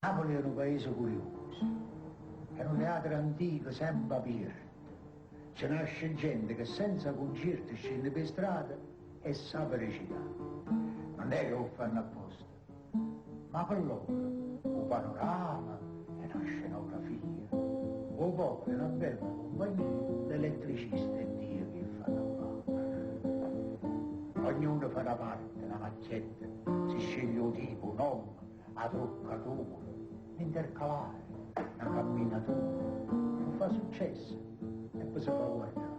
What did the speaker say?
Napoli è nu paese curioso, è nu teatro antico sempe apierto. Ce nasce gente che senza concierto scende per strada e sape recità. Non è che 'o fanno apposta, ma per loro 'o panorama è una scenografia. 'O popolo è una bella compagnia, l'elettricista è Dio che fa lavorare. Ognuno fa una parte, una macchietta, si sceglie 'o tipo, 'o nome, 'a truccatura, l'intercalare, una camminatura, non fa successo e poi si fa guardare.